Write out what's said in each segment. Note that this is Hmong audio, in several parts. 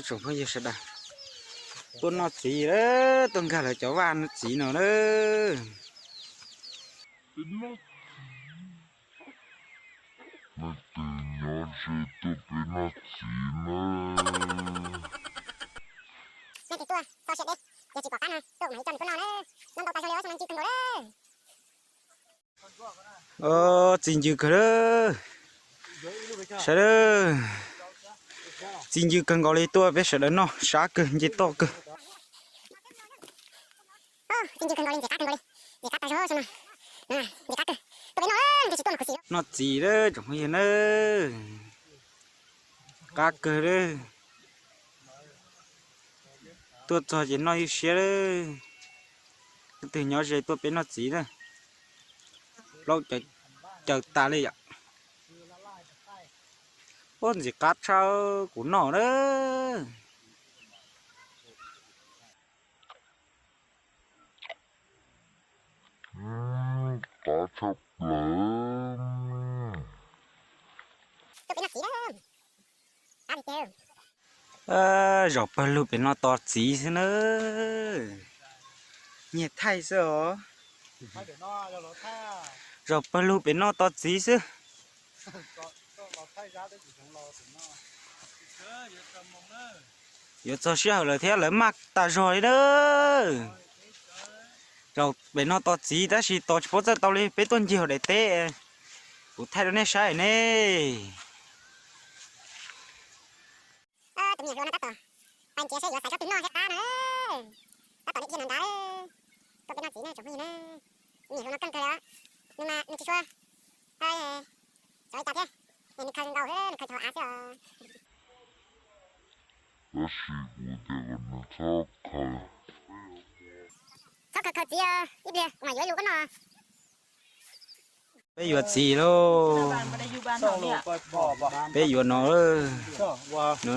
Tsoom phooj ywg sawv daws, tuaj noj txiv, tuaj nkag lawv cov vaj txiv no na. Leej twg nyob ze tuaj peb noj txiv na. Leej twg tuaj txog siab deb, yog tsis pom qab no tuaj kuv mam li coj nws tuaj noj na. Noj ntau tas zog li, zoo ncw kawg nkaus li. Txiv ncw kawg lawm. Sawv daws, txiv ncw kawg nkaus li, tuaj peb sawv daws noj sab kawg, nce toj kawg. Nce qab kawg nkaus li, nce qab tas zog no. Nce qab kawg, tuaj peb noj, nce tsis tuaj mas khuv xim. Noj txiv lawm tsoom phooj ywg na. Qab kawg lawm. Tuaj txog ces noj ywj siab lawm. Leej twg nyob ze tuaj peb noj txiv na. Plaub caws tas li yom. Ub, ntxim qab tshaj kuv noj na. Qab tshaj plaws. Zaum pawg lug pem no tos txiv xwb na. Nyiag thaij xwb os. Zaum pawg lug pem no tos txiv xwb. Yuav txog sij hawm lawm thiab, lawv maj tas zog li na. Zaum pem no tos txiv tab sis tos tsis paub txawj tau li, peb tuaj ncig hauv daim teb. Kuv thaij rau nej saib ne. Tus me nyuam hluas no tab tom pais ntxias seb yuav xaiv tsob twg noj thiab qab na. Tab tom dhia no ntag. Tuaj peb noj txiv ne tsoom phooj ywg na. Me nyuam hluas no keej kawg li os. Nws mas nws tsis tshua xyov li cas thiab. Nws khaws nkaus xwb, nws khaws cov hauv av xwb os. Tab sis kuv tias kom nws txhob khaws. Txhob khaws, khaws txiv, ib pliag kuv mam yuav ib lus koj noj. Peb yuav txiv lauj. Peb yuav no, no.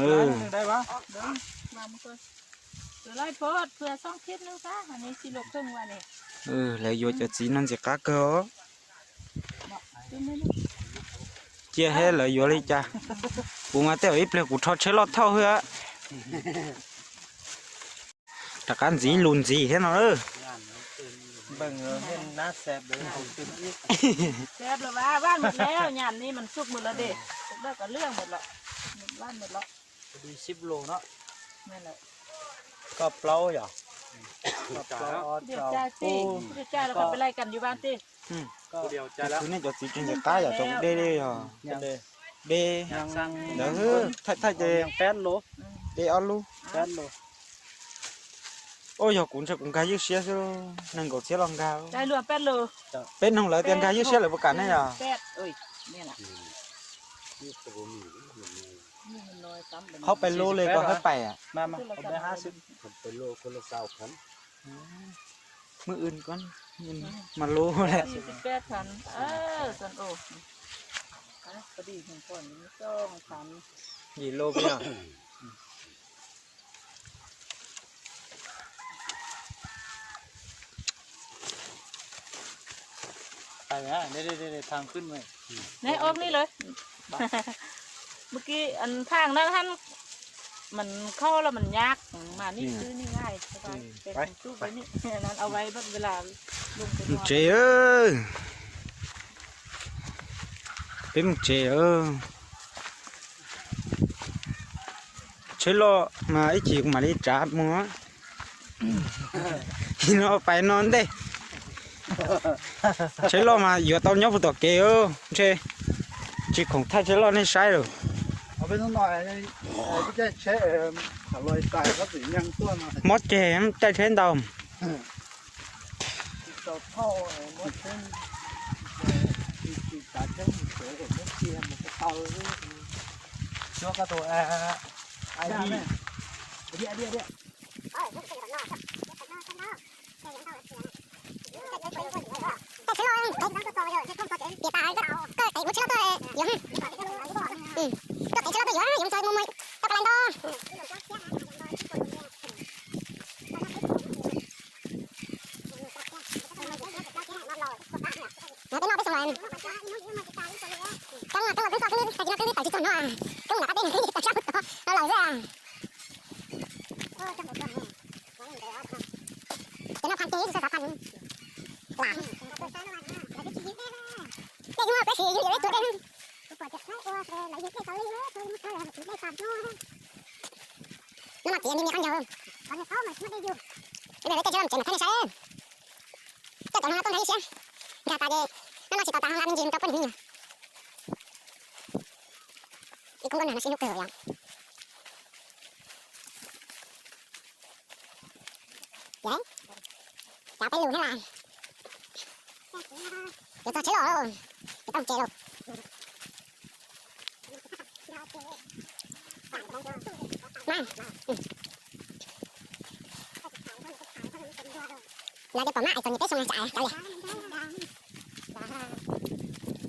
Lawv yuav cov txiv no ntxim qab kawg os. Cia seb lawv yuav li cas. Kuv mas tej zaum ib pliag kuv rho tsheb loj thauj xwb. Rov qab ntxiv lus ntxiv thiab no. Koj plaub yom? Tus nej cov txiv tsis ntxim qab yom, cov kuv de de yog de ntawd, thaij thaij ces de ob lub. Ua yog kuv ntshe kuv nkag ywj siab xwb, nees nkaum txhiab los nkag. Peb noog lawv tias nkag ywj siab lawv puas kam ne yog? Qhov pais lub li koj hab pais. Mas lub lawm. Yim lub peb. Mus ki an phaj na hab, mas khauj los mas nyab, mas nej twb nej nqaij, peb tus peb nej, ann au vais vaj ua la. Mus tsev, peb mus tsev. Tsheb loj mas ib chim kuv mam li tsav mus. No pais no ntej. Tsheb loj mas yuav tau nyob puag tom kev ntshe. Tsis khoom thaij tsheb loj nej saib lawm. Mob ceg caij tsheb ntau. Peb noj peb xyoo lawm. Keeb no keeb los keeb txog keeb twb tsis tau nyob, keeb mus nram qab teb keeb tsis tau sab tod no lawm xwb. Tsis yeej yuav ib tug dej. No mas txiv ni me qab ncaug. Ib pliag peb caug lawm tsev mam thaij nej saib. Nkag tas ces no no tsis tau tas ho nqa me ntsis rau poj niam me nyuam. Ib khub nkauj nag no sib hlub kawg yom. Yam, cav peb lus thiab las. Yuav txog tsheb los, yuav tau tsev los. Mas, lawv tias pom mas ais txom nyem peb xyoo na tsam cov liam.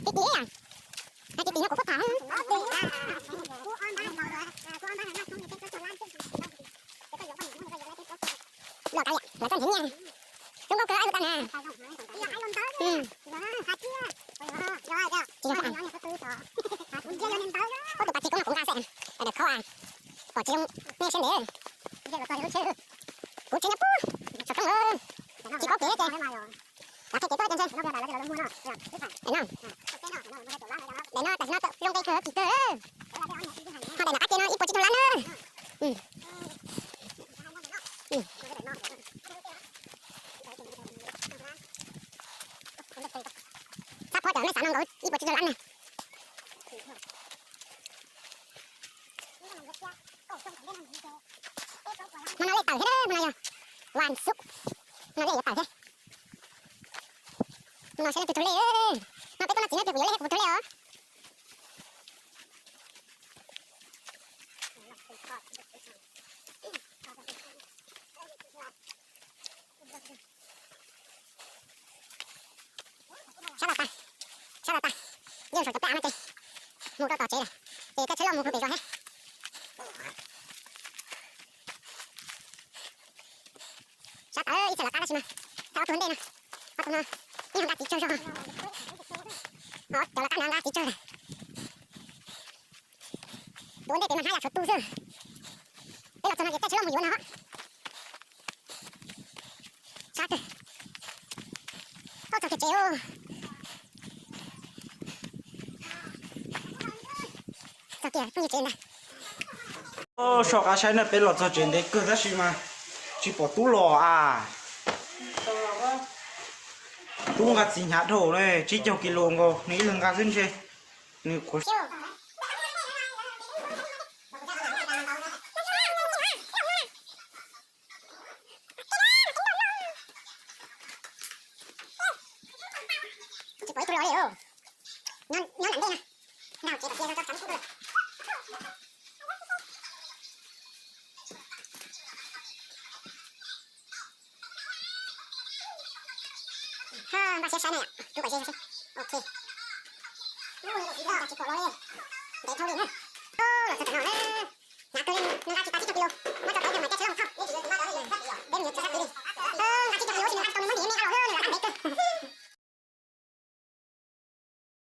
Tib tib, tib tib no kuv kuj tham. Los kawg yam, lawv txoj nrhiav nyiaj. Zoo nkauj kawg ib lub kab na. Tsis zoo. Koj tus pas tsis koob no kuv nqa xwb. Daim khaub, pom tsis zoo, nej siab ntev. Kuv tsheb nyob pub saum roob lawm. Tsis paub kev ces, los qhia kev tuaj ces ntshe. Daim no, daim no tam sim no zoo nqe kawg tsis kawg. Ho daim nram qab ke no ib puas tsib caug lab na. Txhob phob cov nej xav no nkaus ib puas tsib caug lab na. Hmo no lej tawm thiab, hmo no yog vas xuv, hmo no lej yuav tawm thiab. Hmo no saib leej twg tug lej, no peb tuaj noj txiv leej twg kuv yuav lej kuv tug lej os. Sab los tas, sab los tas, yeej saum cov peb av no ces mus rau tom tsev lawm, ces caij tsheb loj mus pem zos thiab. Sab tawm ib txhia lawv qab tab sis mas, thaum ob tug ntej no, ib ho nqa txiv tsawg zog, cov lawv qab no nqa txiv tsawg lawm. Tus ua ntej pem mas hnab yam tshuav tu xwb. Peb los txog no ces caij tsheb loj mus yuav no. Sab kawg. Txog kiag tsev. Txog kiag phooj ywg tsev ntag. Soj qab saib na, peb los txog tsev ntev kawg tab sis mas tsis pom tub los a. Tub nqa txiv hnyav dhau ne, tsib caug kis lus nkaus, nws ib leeg nqa xwb ntshe nws qhuav. Npaj siab saib na, rub kom ze. Ok. Tsis pom los li, ntev dhau li na. Los txog tam no na, hnyav kawg li, nws nqa tsis tas tsib caug kis lus, muab tso tau ib tug mas caij tsheb loj mus thauj. Peb mus yuav tsis tau li, nqa tsib caug kis lus tab sis nws nqa tsis tau, nws muab ntim me nqa los, nws nqa ntev kawg.